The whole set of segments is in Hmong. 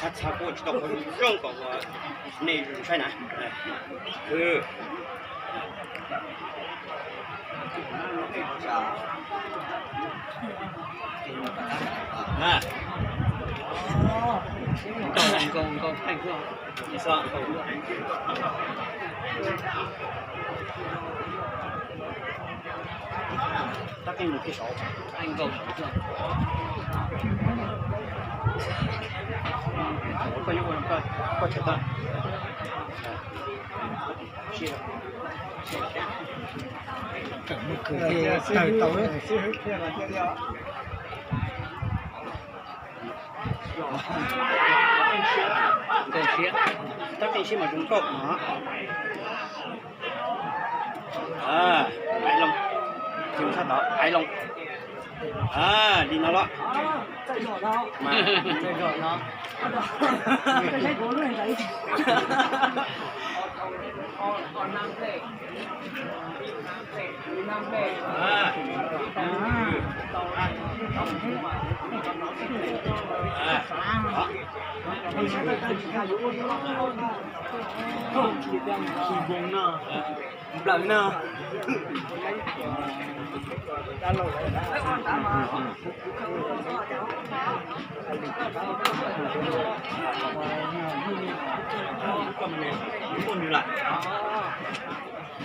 Txhab txhab kuj tsis tau qhov zoo kom ua nej saib na. Tab qeej mus kiag saud. Koj, koj tshem tau. Tab qeej siab mas zoo nkauj no. Ais loo, tsis tshaj tod, ais loo. Li no los. Nplawm no.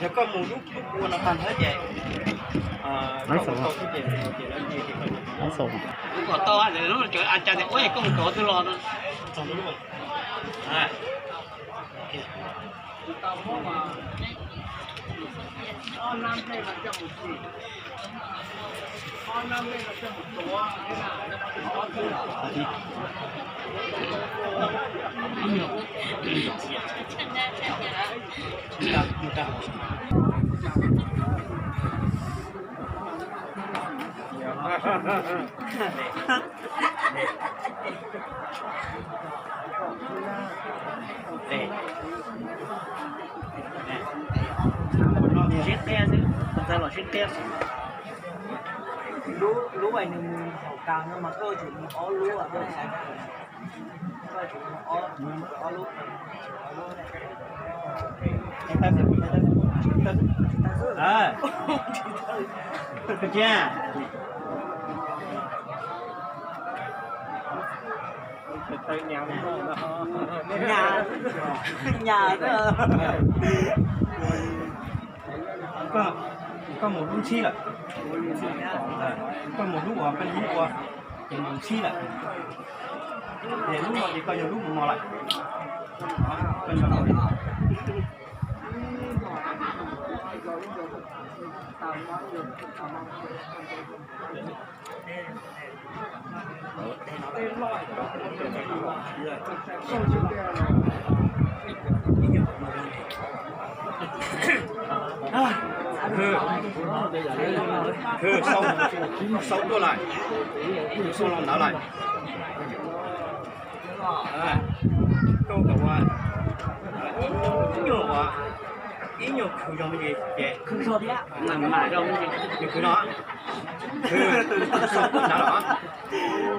Yog koj mus lub ua no tag nrho ces, kom tau, lub no cov a cas tias ua koj mus kov twg los no. Sib qia xwb, tus ntxhais los sib qia xwb. Lub, lub nws mus haum kas no mas koj tseem mus ob lub, koj tseem mus ob lub. Nyas, nyas. Koj mus lub ntsib lawm. Koj mus lub uas peb lub ua, ces mus ntsib lawm. Ces lub no ces koj yog lub mus mos lawm. Koj nco lawm. Sau tuaj lawm, sau los ntawd lawm. Koj kom ua ib nyuag ua, ib nyuag khwv zog me ntsis ces khwv zog thiab, mam mam zog me ntsis. Nws khwv no, khwv, sau tuaj ntawd lawm,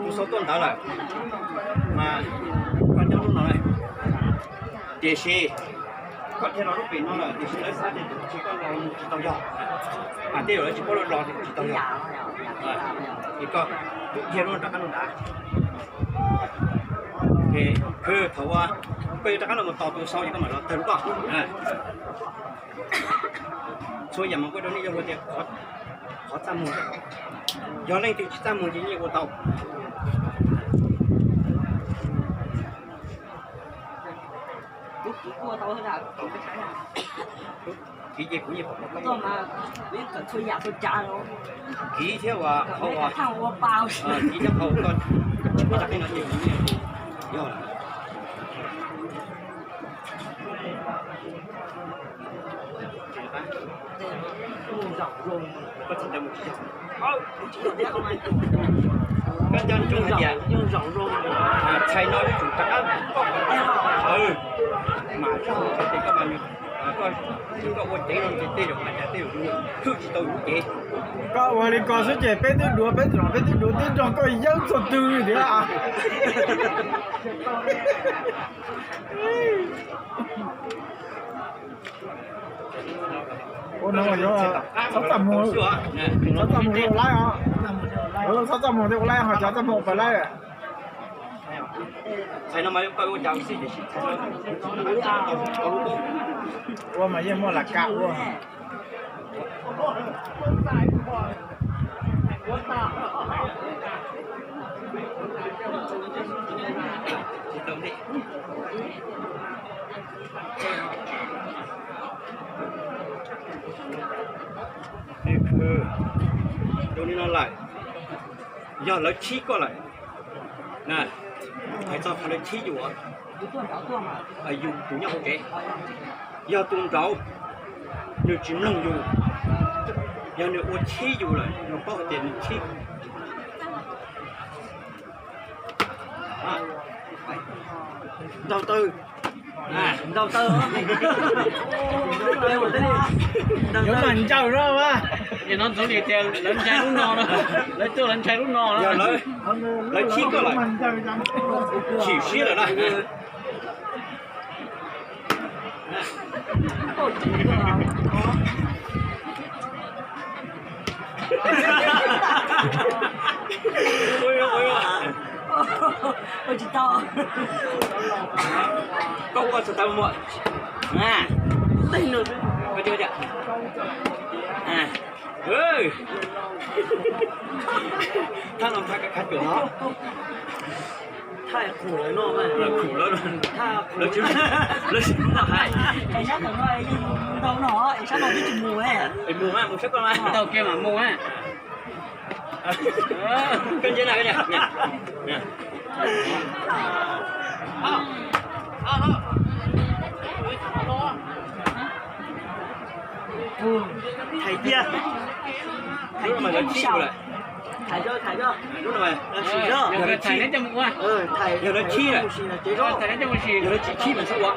tus sau tuaj ntawd lawm, mas koj nyob lub no lawm. Tiam sis koj dhia los lub pem no lawm, tiam sis lawv xav tias tus tsis koj los tsis tau yog, mas tej zaum lawv tsis paub lawv los tsis tau yog. Es koj twb dhia lub no rov qab los nrad. Khwv thaum uas koj yuav rov qab los mus tos tus sau ces koj mam los tawg lub koj. Txhua yam mas kuj rau nej yog hais tias qhov txaj muag, yog leej twg tsis txaj muag ces yeej ua tau. Kiv ces kuv yeej pom, kiv thiab uas qhov uas, kiv thiab qhov uas koj, koj tsis paub no ces kuv yeej yog lawm. Koj nco ntsoov hais tias txhais no yuav tsum rov qab, mas zaj hauv txhais tes koj mas, koj, koj ua cev no ces tej zaum mas cas tej zaum hwj tsis tau yus cev. Koj ua li ko xwb ces peb twb duav peb txom, peb twb duav twb nrog koj yeeb txog twg thiab. Ua no yuav txhob txaj muag, txhob txaj muag rau laib os. Txhob txaj muag rau laib, ho cov txaj muag pais laib. Ua mas yeej muaj lam kam ua. Khwv rau li no lawm, yog lawv khib koj lawm, hais txog qhov lawv khib yus, yus tus nyob hauv tsev, yog tus nraud nws tsis mloog yus, yog nws ua khib yus lawm, yus paub hais tias nws khib. Ntaus taw, ntaus taw, yuav mas ncaws no mas. Ces no ntxuav li tias lawv ntshai lub no no, lawv tuaj lawv ntshai lub no no. Lawv khib koj lawm, chim siab lawm na. Ua tsis tau. Koj ua txog tau muaj. Thaj no thaj khav cuam no. Thaj qhuv lawv no, qhuv lawv, lawv tsis, lawv tsis muaj hais. Es sab tom no yeej ntau no, es sab no twb tsis mus. Es mus mas, mus sab ko mas. Ntau kiag mas mus mas. Koj ntsia na, koj ntsia. Thaiv tiag. Thaiv tiag. Thaiv, thaiv, thaiv. Yog lawv khib, yog lawv khib mas txhob ua.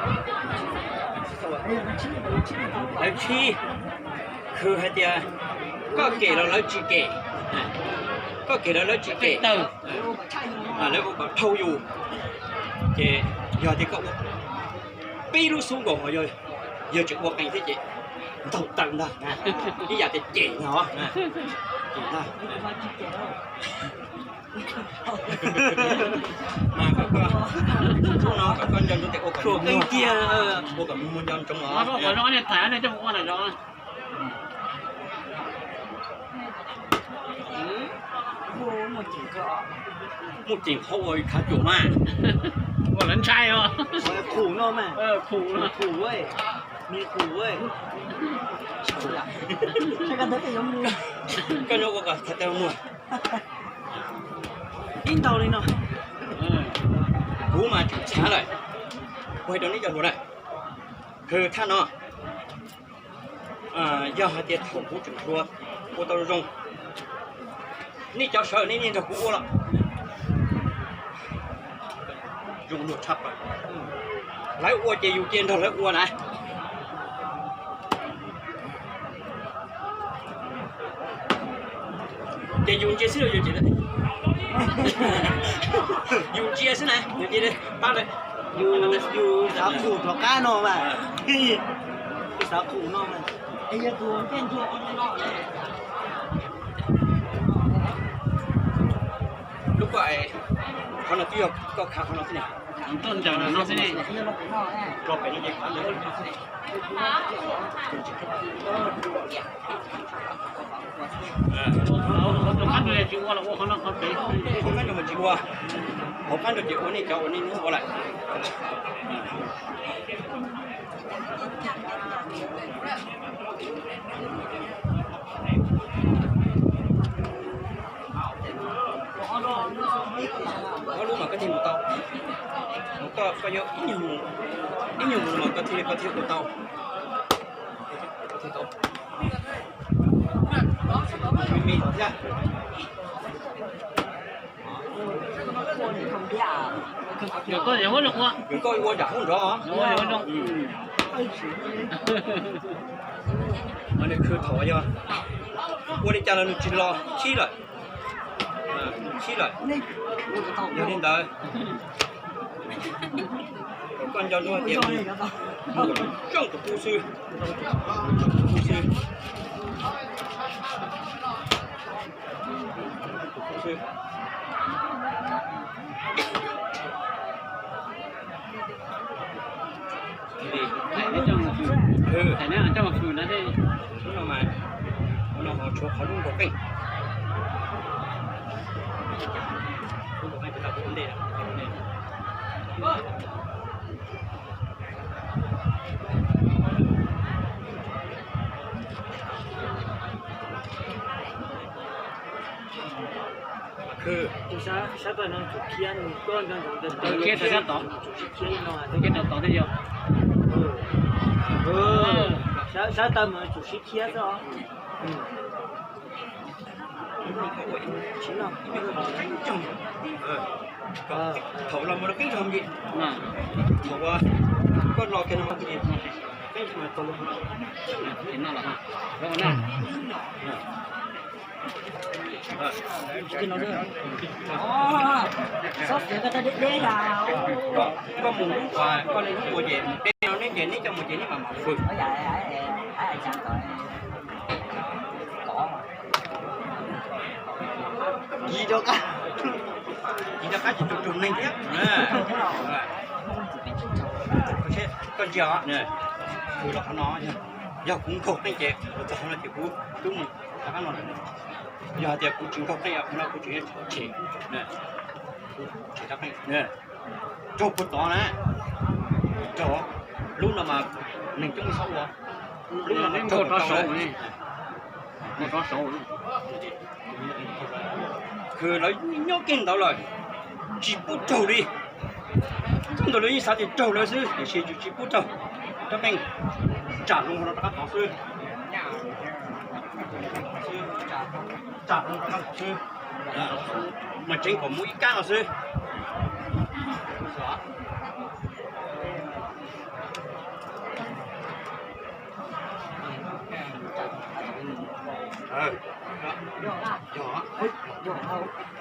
Lawv khib, khwv hais tias koj kem los lawv tsis kem, koj kem los lawv tsis kem, lawv ua kom dhau yus, ces yog tias koj ua peb lub xub nkaus, yog tseem ua qees thiab ces ntaus taw ntag, ib yam tias cem no. Mas koj, koj, koj nco ntsoov tias ua kom muag, ua kom muag nco ntsoov os. Muaj ceem qhov ua khav cuam mas. Ua lawv ntshai os. Qhuv no mas, qhuv, qhuv, me qhuv. Koj nyob ua kom thav taw muag. Ib ntau li no. Kuv mas tseem tshav lawm. Kuv hais rau nej cov hluas na, khwv thaj no, yog hais tias thaum kuv tseem hluas ua tau zoo, nej cov sawv nej niaj nrog kuv ua los zoo luag tshaj plaws. Lawv ua ces yus cia nrog lawv ua na. Ces yus ntsia xwb los yus ces, yus ntsia xwb na, yus cia pab lawv. Yus, yus xav qhuv rov qab no mas, yus xav qhuv no mas. Lub koj, qhov no twb yog koj khav qhov no xwb ne. Rau pem no ces khav ntawd. Rov qab rau tsis ua, hauv qab rau ces ua, nej cov ua nej hnub ua lawm. Ob lub mas koj thiaj mus tau. Koj, koj yuav ib nyuag mus, ib nyuag mus mas koj thiaj, koj thiaj ua tau. Koj ua nram hauv nrov. Nws khwv thaum yog ua li cas los nws tsis los, khib lawm. Khib lawm. Yog li ntawd, Nco ntsoov hais tias mus, mus zoo tus qub xwb, tus qub xwb, tus qub xwb. Hnub no mas, hnub no ho tshuav qhov lub nkaus qeej. Lub nkaus qeej pem tau ua ntej. Khwv, sab taw no tsum khiab, koj nco ntsoov taw, khiab rau sab tod, tsum sib khiab no, khiab rau tod thiaj yog. Sab taw mas tsum sib khiab xwb os. Thaum los mus rau qeeb zog li, thaum uas koj los kiag no mas qeeb zog mas tau. Koj mus lub uas koj li lub ua ces mus deb no neb ces neb coj mus ces neb mam mam fwm. Kiv rov qab, kiv rov qab ces raug raug neeg thiab. Koj ntsia os, fwm los qhov no, yog kuv nkaug qeej ces los txog qhov no ces kuv twb mus rov qab no lawm. Yog hais tias kuv tsis nkaug qeej, qhov no kuv tseem yuav tshem, tshem rov qeej. Raug puag tod na, raug, lub no mas neeg coob txhob ua, lub no mas raug rau saud, rau saud. Khwv lawv nyob kiag ntawd lawm, tsis pub raug li. Thaum ntawd lawv yeej xav tias raug lawv xwb tiam sis yus tsis pub raug. Rab qeej tsam loo rov qab tod xwb, tsam loo rov qab tod xwb, mas tseev kom mus ib kab no xwb.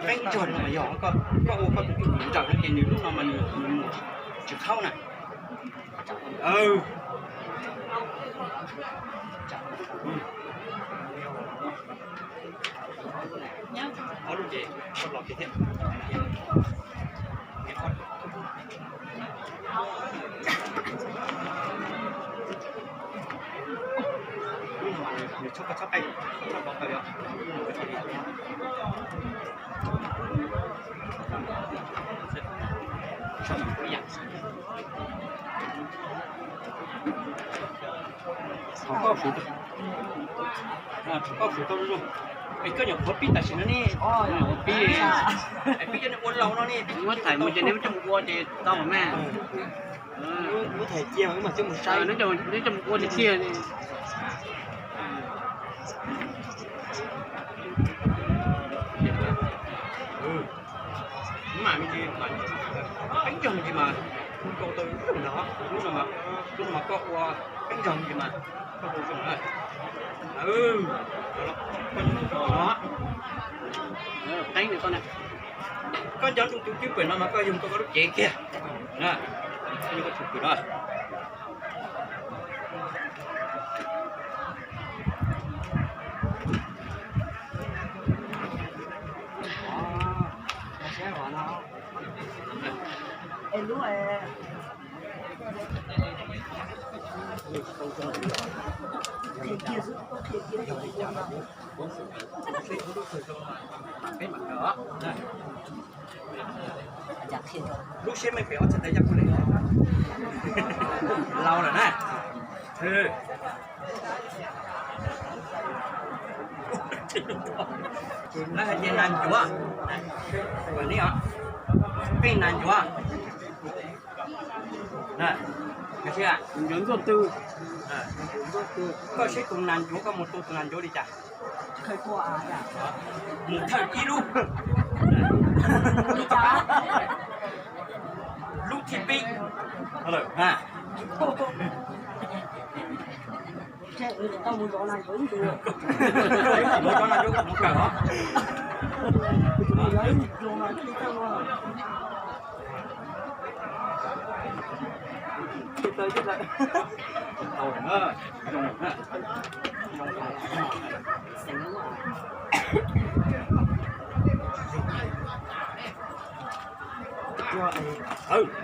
Qeeb zog no mas yog koj, koj ua koj tus twj ywm nrawm no ces nws lub no mas nws mus tsis txhaub na. Ob lub ces koj los kiag thiab. Nws txhob, koj txhob qeej, txhob qeej tau yog. Thov koj fwm, thov koj fwm tau zoo. Es koj nyuam qhuav pib tam sim no ne, pib, es pib cov neeg ua laus no ne, muab thaim mus ces neb muab coj mus ua ces tau mas. Muab thaim cia mas wb mam coj mus saib, neb coj mus ua tiag tiag. Mas me ntsis, qeeb zog me ntsis mas kuv nkaus tau zoo no, lub no mas koj ua qeeb zog me ntsis mas koj ua zoo na. Koj nyob rau no, qeeb koj na, koj nco ntu tus cwj pwm no mas koj yug tau koj lub cev kiag na, koj yug koj tus cwj pwm no. Lub siab me pem ob txhais tes yog kuv li laus lawm na. Lawv hais tias nas ncuav, qeej nas ncuav. Koj saib tus nas ncuav, koj mus tu tus nas ncuav li cas? Mus thawj ib lub, lub thib peb. Mus zov nas ncuav, mus kawm os. Li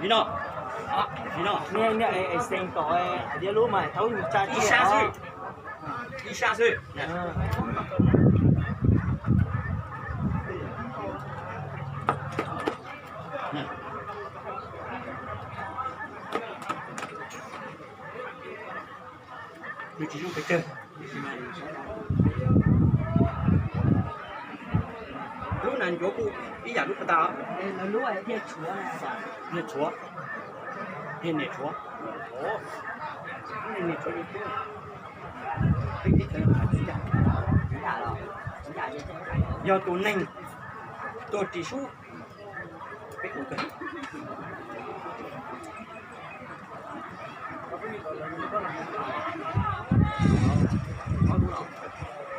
no, li no, niag, niag xeem tom hais tias lub mas thaub tsa ib sab xwb, ib sab xwb. Nws tsis zoo pes tsawg. Lub nas ncuav kuj ib yam lub puag ta. Niag tshuav, niag niam tshuav. Yog tus neeg tuag ris sub.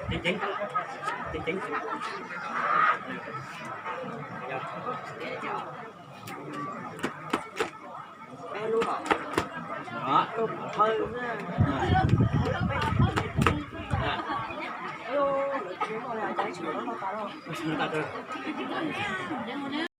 Ceev ceev, ceev ceev.